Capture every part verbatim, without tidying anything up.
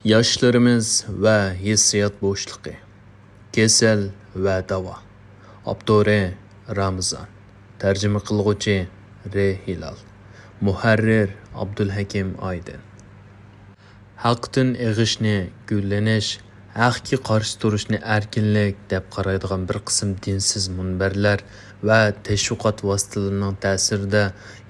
ياشلىرىمىز ۋە ھېسسىيات بوشلۇقى. كېسەل ۋە داۋا. ئاپتورى: رامىزان. تەرجىمە قىلغۇچى: رې ھىلال. مۇھەررىر: ئابدۇلھەكىم ئايدىن. ھەقتىن ئېغىشنى گۈللىنىش، ھەقكە قارشى تۇرۇشنى ئەركىنلىك دەپ قارايدىغان بىر قىسىم دىنسىز مۇنبەرلەر ۋە تەشۋىقات ۋاسىتىلىرىنىڭ تەسىرىدە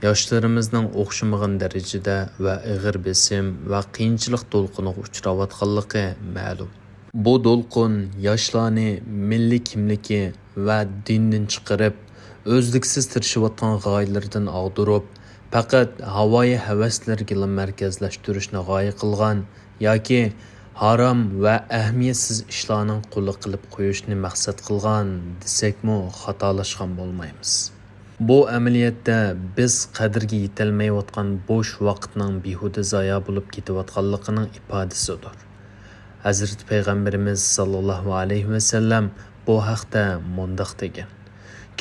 ياشلىرىمىزنىڭ ئوخشىمىغان دەرىجىدە ۋە ئېغىر بېسىم ۋە قىيىنچىلىق دولقۇنىغا ئۇچراۋاتقانلىقى مەلۇم. بۇ دولقۇن ياشلارنى مىللىي كىملىكى ۋە دىنىدىن چىقىرىپ، ئۈزلۈكسىز تىرىشىۋاتقان غايىلىرىدىن ئاغدۇرۇپ، پەقەت ھاۋايى ھەۋەسلىرىگىلا مەركەزلەشتۈرۈشنى غايە قىلغان ياكى ھارام ۋە ئەھمىيەتسىز ئىشلارنىڭ قۇلى قىلىپ قويۇشنى مەقسەت قىلغان دېسەكمۇ خاتالاشقان بولمايمىز. بۇ ئەمەلىيەتتە بىز قەدرىگە يېتەلمەيۋاتقان بوش ۋاقىتنىڭ بىھۇدە زايا بولۇپ كېتىۋاتقانلىقىنىڭ ئىپادىسىدۇر. ھەزرىتى پەيغەمبىرىمىز ساللاللاھۇ ئەلەيھى ۋەسەللەم بۇ ھەقتە مۇنداق دېگەن: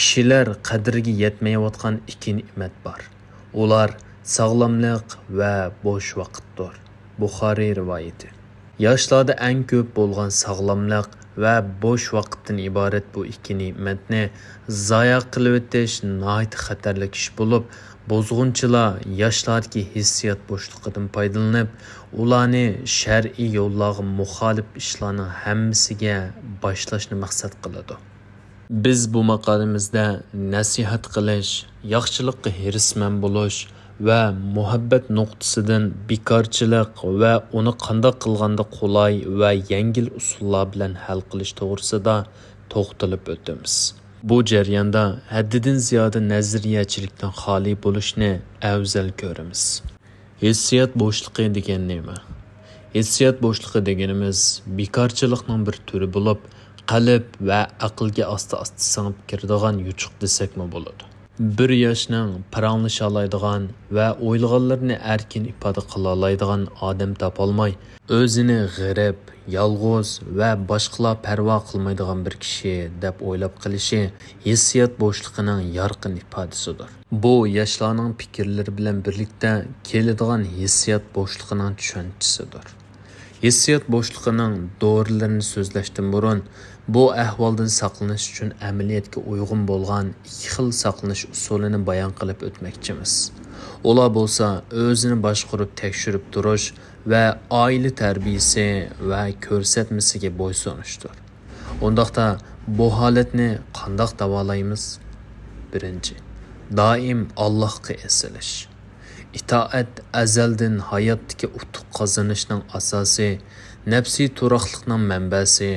كىشىلەر قەدرىگە يەتمەيۋاتقان ئىككى نېمەت بار. ئۇلار ساغلاملىق ۋە بوش ۋاقىتتۇر. بۇخارىي رىۋايىتى. ياشلاردا ئەڭ كۆپ بولغان ساغلاملىق ۋە بوش ۋاقىتتىن ئىبارەت بۇ ئىككى نېمەتنى زايا قىلىۋېتىش ناھايىتى خەتەرلىك ئىش بولۇپ، بۇزغۇنچىلار ياشلاردىكى ھېسسىيات بوشلۇقىدىن پايدىلىنىپ، ئۇلارنى شەرئىي يوللارغا مۇخالىپ ئىشلارنىڭ ھەممىسىگە باشلاشنى مەقسەت قىلىدۇ. بىز بۇ ماقالىمىزدە نەسىھەت قىلىش، ياخشىلىققا ھېرىسمەن بولۇش ۋە مۇھەببەت نۇقتىسىدىن بىكارچىلىق ۋە ئۇنى قانداق قىلغاندا قولاي ۋە يەڭگىل ئۇسۇللار بىلەن ھەل قىلىش توغرىسىدا توختىلىپ ئۆتىمىز. بۇ جەرياندا ھەددىدىن زىيادە نەزەرىيەچىلىكتىن خالىي بولۇشنى ئەۋزەل كۆرىمىز. ھېسسىيات بوشلۇقى دېگەن نېمە؟ ھېسسىيات بوشلۇقى دېگىنىمىز بىكارچىلىقنىڭ بىر تۈرى بولۇپ، قەلب ۋە ئەقىلگە ئاستا-ئاستا سىڭىپ كىرىدىغان يوچۇق دېسەكمۇ بولىدۇ. بىر ياشنىڭ پاراڭلىشالايدىغان ۋە ئويلىغانلىرىنى ئەركىن ئىپادە قىلالايدىغان ئادەم تاپالماي، ئۆزىنى غېرىب، يالغۇز ۋە باشقىلار پەرۋا قىلمايدىغان بىر كىشى دەپ ئويلاپ قېلىشى ھېسسىيات بوشلۇقىنىڭ يارقىن ئىپادىسىدۇر. بۇ ياشلارنىڭ پىكىرلىرى بىلەن بىرلىكتە كېلىدىغان ھېسسىيات بوشلۇقىنىڭ چۈشەنچىسىدۇر. ھېسسىيات بوشلۇقىنىڭ دورىلىرىنى سۆزلەشتىن بۇرۇن، بۇ ئەھۋالدىن ساقلىنىش ئۈچۈن ئەمەلىيەتكە ئۇيغۇن بولغان ئىككى خىل ساقلىنىش ئۇسۇلىنى بايان قىلىپ ئۆتمەكچىمىز. ئۇلار بولسا ئۆزىنى باشقۇرۇپ تەكشۈرۈپ تۇرۇش ۋە ئائىلە تەربىيىسى ۋە كۆرسەتمىسىگە بويسۇنۇشتۇر. ئۇنداقتا بۇ ھالەتنى قانداق داۋالايمىز؟ بىرىنچى، دائىم ئاللاھقا ئېسىلىش. ئىتائەت ئەزەلدىن ھاياتتىكى ئۇتۇق قازىنىشنىڭ ئاساسى، نەپسىي تۇراقلىقنىڭ مەنبەسى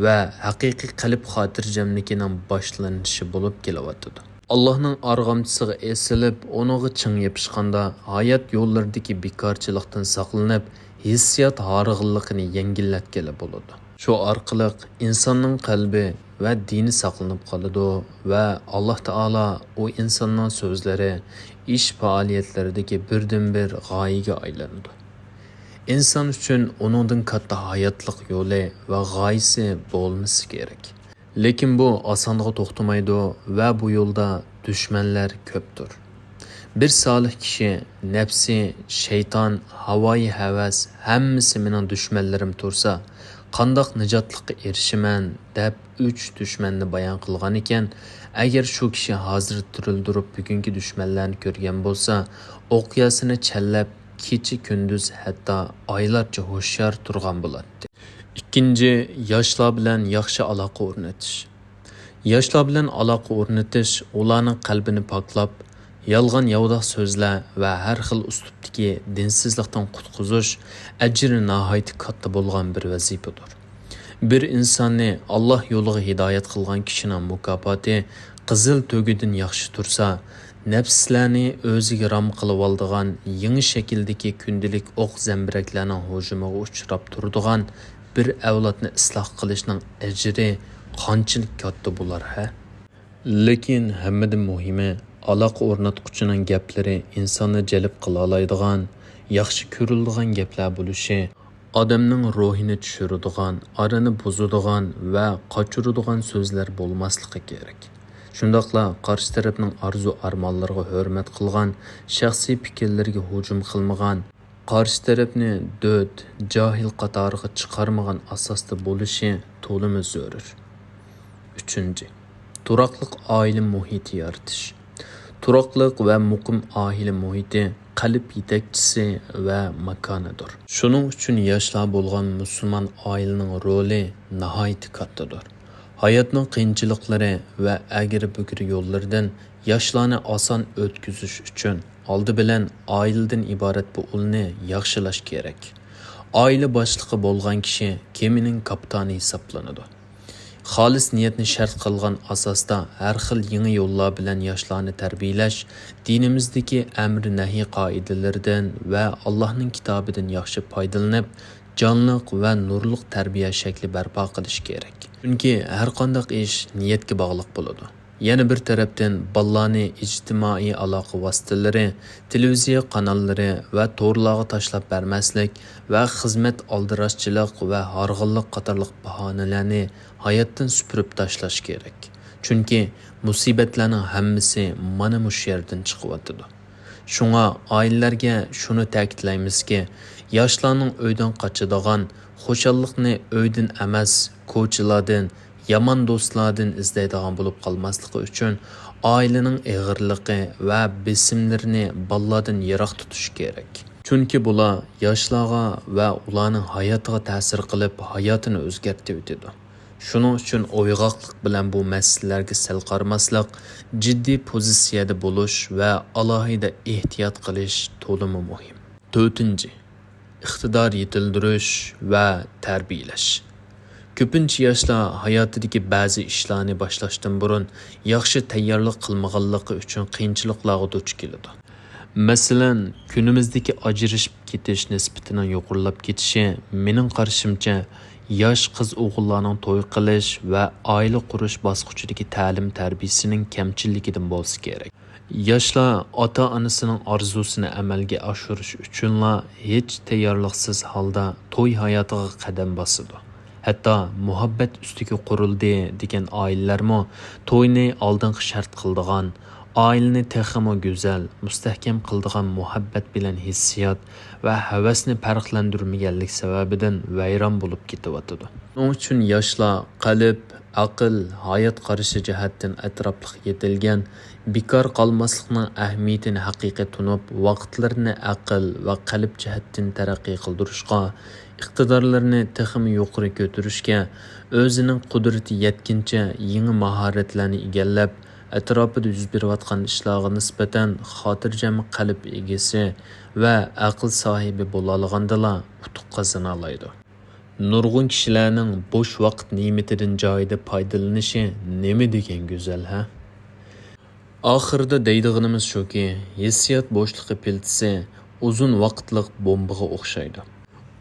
ۋە ھەقىقىي قەلب خاتىرجەملىكىنىڭ باشلىنىشى بولۇپ كېلىۋاتىدۇ. ئاللاھنىڭ ئارغامچىسىغا ئېسىلىپ، ئۇنىڭغا چىڭ يېپىشقاندا، ھايات يوللىرىدىكى بىكارچىلىقتىن ساقلىنىپ، ھېسسىيات ھارغىنلىقىنى يەڭگىللەتكىلى بولىدۇ. شۇ ئارقىلىق ئىنساننىڭ قەلبى ۋە دىنى ساقلىنىپ قالىدۇ ۋە ئاللاھ تائالا ئۇ ئىنساننىڭ سۆزلىرى، ئىش پائالىيەتلىرىدىكى بىردىنبىر غايىگە ئايلىنىدۇ. ئىنسان ئۈچۈن ئۇنىڭدىن كاتتا ھاياتلىق يولى ۋە غايىسى بولمىسا كېرەك. لېكىن بۇ ئاسانغا توختىمايدۇ ۋە بۇ يولدا دۈشمەنلەر كۆپتۇر. بىر سالىھ كىشى نەپسى، شەيتان، ھاۋايى ھەۋەس، ھەممىسى مېنىڭ دۈشمەنلىرىم تۇرسا، قانداق نىجاتلىققا ئېرىشىمەن؟ دەپ ئۈچ دۈشمەننى بايان قىلغان ئىكەن. ئەگەر شۇ كىشى ھازىر تىرىلدۈرۈپ بۈگۈنكى دۈشمەنلەرنى كۆرگەن بولسا، ئوقياسىنى چەنلەپ، كېچە-كۈندۈز، ھەتتا ئايلارچە ھوشيار تۇرغان بولاتتى. ئىككىنچى، ياشلار بىلەن ياخشى ئالاقە ئورنىتىش. ياشلار بىلەن ئالاقە ئورنىتىش ئۇلارنىڭ قەلبىنى پاكلاپ، يالغان-ياۋىداق سۆزلەر ۋە ھەر خىل ئۇسلۇبتىكى دىنسىزلىقتىن قۇتقۇزۇش ئەجرى ناھايىتى كاتتا بولغان بىر ۋەزىپىدۇر. بىر ئىنساننى ئاللاھ يولىغا ھىدايەت قىلغان كىشىنىڭ مۇكاپاتى قىزىل تۆگىدىن ياخشى تۇرسا، نەپسلەرنى ئۆزىگە رام قىلىۋالىدىغان يېڭى شەكىلدىكى كۈندىلىك ئوق-زەمبىرەكلەرنىڭ ھۇجۇمىغا ئۇچراپ تۇرىدىغان بىر ئەۋلادنى ئىسلاھ قىلىشنىڭ ئەجرى قانچىلىك كاتتا بولار ھە؟ لېكىن ھەممىدىن مۇھىمى، ئالاقە ئورناتقۇچىنىڭ گەپلىرى ئىنساننى جەلپ قىلالايدىغان، ياخشى كۆرۈلىدىغان گەپلەر بولۇشى، ئادەمنىڭ روھىنى چۈشۈرىدىغان، ئارىنى بۇزىدىغان ۋە قاچۇرىدىغان سۆزلەر بولماسلىقى كېرەك. شۇنداقلا قارشى تەرەپنىڭ ئارزۇ-ئارمانلىرىغا ھۆرمەت قىلغان، شەخسىي پىكىرلىرىگە ھۇجۇم قىلمىغان، قارشى تەرەپنى دۆت، جاھىل قاتارىغا چىقارمىغان ئاساستا بولۇشى تولىمۇ زۆرۈر. ئۈچىنچى، تۇراقلىق ئائىلە مۇھىتى يارىتىش. تۇراقلىق ۋە مۇقىم ئائىلە مۇھىتى قەلب يېتەكچىسى ۋە ماكانىدۇر. شۇنىڭ ئۈچۈن ياشلار بولغان مۇسۇلمان ئائىلىنىڭ رولى ناھايىتى كاتتىدۇر. ھاياتنىڭ قىيىنچىلىقلىرى ۋە ئەگرى-بۈگرى يوللىرىدىن ياشلارنى ئاسان ئۆتكۈزۈش ئۈچۈن، ئالدى بىلەن ئائىلىدىن ئىبارەت بۇ ئۇلنى ياخشىلاش كېرەك. ئائىلە باشلىقى بولغان كىشى كېمىنىڭ كاپىتانى ھېسابلىنىدۇ. خالىس نىيەتنى شەرت قىلغان ئاساستا، ھەر خىل يېڭى يوللار بىلەن ياشلارنى تەربىيەلەش، دىنىمىزدىكى ئەمر-نەھى قائىدىلىرىدىن ۋە ئاللاھنىڭ كىتابىدىن ياخشى پايدىلىنىپ، جانلىق ۋە نۇرلۇق تەربىيە شەكلى بەرپا قىلىش كېرەك. چۈنكى ھەرقانداق ئىش نىيەتكە باغلىق بولىدۇ. يەنە بىر تەرەپتىن، بالىلارنى ئىجتىمائىي ئالاقە ۋاسىتىلىرى، تېلېۋىزىيە قاناللىرى ۋە تورلارغا تاشلاپ بەرمەسلىك ۋە خىزمەت ئالدىراشچىلىق ۋە ھارغىنلىق قاتارلىق باھانىلەرنى ھاياتتىن سۈپۈرۈپ تاشلاش كېرەك. چۈنكى مۇسىبەتلەرنىڭ ھەممىسى مانا مۇشۇ يەردىن چىقىۋاتىدۇ. شۇڭا ئائىلىلەرگە شۇنى تەكىتلەيمىزكى، ياشلارنىڭ ئۆيدىن قاچىدىغان، خۇشاللىقنى ئۆيدىن ئەمەس، كوچىلاردىن، يامان دوستلاردىن ئىزدەيدىغان بولۇپ قالماسلىقى ئۈچۈن، ئائىلىنىڭ ئېغىرلىقى ۋە بېسىملىرىنى بالىلاردىن يىراق تۇتۇش كېرەك. چۈنكى بۇلار ياشلارغا ۋە ئۇلارنىڭ ھاياتىغا تەسىر قىلىپ، ھاياتىنى ئۆزگەرتىۋېتىدۇ. شۇنىڭ ئۈچۈن ئويغاقلىق بىلەن بۇ مەسىلىلەرگە سەل قارىماسلىق، جىددىي پوزىتسىيەدە بولۇش ۋە ئالاھىدە ئېھتىيات قىلىش تولىمۇ مۇھىم. تۆتىنچى، ئىقتىدار يېتىلدۈرۈش ۋە تەربىيەلەش. كۆپىنچە ياشلار ھاياتىدىكى بەزى ئىشلارنى باشلاشتىن بۇرۇن ياخشى تەييارلىق قىلمىغانلىقى ئۈچۈن قىيىنچىلىقلارغا دۇچ كېلىدۇ. مەسىلەن، كۈنىمىزدىكى ئاجرىشىپ كېتىش نىسبىتىنىڭ يۇقىرىلاپ كېتىشى، مېنىڭ قارىشىمچە، ياش قىز-ئوغۇللارنىڭ توي قىلىش ۋە ئائىلە قۇرۇش باسقۇچىدىكى تەلىم-تەربىيەسىنىڭ كەمچىللىكىدىن بولسا كېرەك. ياشلار ئاتا-ئانىسىنىڭ ئارزۇسىنى ئەمەلگە ئاشۇرۇش ئۈچۈنلا ھېچ تەييارلىقسىز ھالدا توي ھاياتىغا قەدەم باسىدۇ. ھەتتا مۇھەببەت ئۈستىگە قۇرۇلدى دېگەن ئائىلىلەرمۇ توينى ئالدىنقى شەرت قىلىدىغان، ئائىلىنى تېخىمۇ گۈزەل، مۇستەھكەم قىلىدىغان مۇھەببەت بىلەن ھېسسىيات ۋە ھەۋەسنى پەرقلەندۈرمىگەنلىك سەۋەبىدىن ۋەيران بولۇپ كېتىۋاتىدۇ. شۇنىڭ ئۈچۈن ياشلار قەلب، ئەقىل، ھايات قارىشى جەھەتتىن ئەتراپلىق يېتىلگەن، بىكار قالماسلىقنىڭ ئەھمىيىتىنى ھەقىقىي تونۇپ، ۋاقىتلىرىنى ئەقىل ۋە قەلب جەھەتتىن تەرەققىي قىلدۇرۇشقا، ئىقتىدارلىرىنى تېخىمۇ يۇقىرى كۆتۈرۈشكە، ئۆزىنىڭ قۇدرىتى يەتكىنىچە يېڭى ماھارەتلەرنى ئىگىلەپ، ئەتراپىدا يۈز بېرىۋاتقان ئىشلارغا نىسبەتەن خاتىرجەم قەلب ئىگىسى ۋە ئەقىل ساھىبى بولالىغاندىلا ئۇتۇق قازىنالايدۇ. نۇرغۇن كىشىلەرنىڭ بوش ۋاقىت نېمىتىدىن جايىدا پايدىلىنىشى نېمە دېگەن گۈزەل، ھە؟ ئاخىرىدا دەيدىغىنىمىز شۇكى، ھېسسىيات بوشلۇقى پىلتىسى ئۇزۇن ۋاقىتلىق بومبىغا ئوخشايدۇ.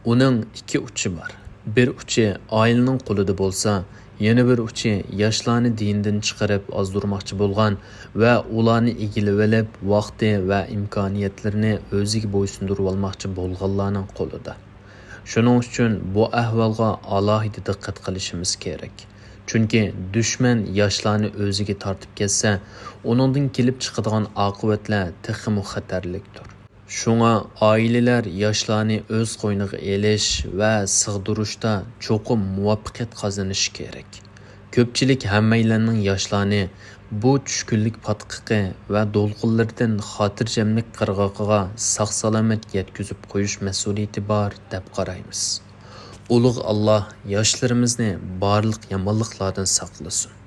ئۇنىڭ ئىككى ئۇچى بار. بىر ئۇچى ئائىلىنىڭ قولىدا بولسا، يەنە بىر ئۇچى ياشلارنى دىندىن چىقىرىپ ئازدۇرماقچى بولغان ۋە ئۇلارنى ئىگىلىۋېلىپ، ۋاقتى ۋە ئىمكانىيەتلىرىنى ئۆزىگە بويسۇندۇرۇۋالماقچى بولغانلارنىڭ قولىدا. شۇنىڭ ئۈچۈن بۇ ئەھۋالغا ئالاھىدە دىققەت قىلىشىمىز كېرەك. چۈنكى دۈشمەن ياشلارنى ئۆزىگە تارتىپ كەتسە، ئۇنىڭدىن كېلىپ چىقىدىغان ئاقىۋەتلەر تېخىمۇ خەتەرلىكتۇر. شۇڭا ئائىلىلەر ياشلارنى ئۆز قوينىغا ئېلىش ۋە سىغدۇرۇشتا چوقۇم مۇۋەپپەقىيەت قازىنىشى كېرەك. كۆپچىلىك ھەممەيلەننىڭ ياشلارنى بۇ چۈشكۈنلۈك پاتقىقى ۋە دولقۇنلىرىدىن خاتىرجەملىك قىرغىقىغا ساق-سالامەت يەتكۈزۈپ قويۇش مەسئۇلىيىتى بار دەپ قارايمىز. ئۇلۇغ ئاللاھ ياشلىرىمىزنى بارلىق يامانلىقلاردىن ساقلىسۇن.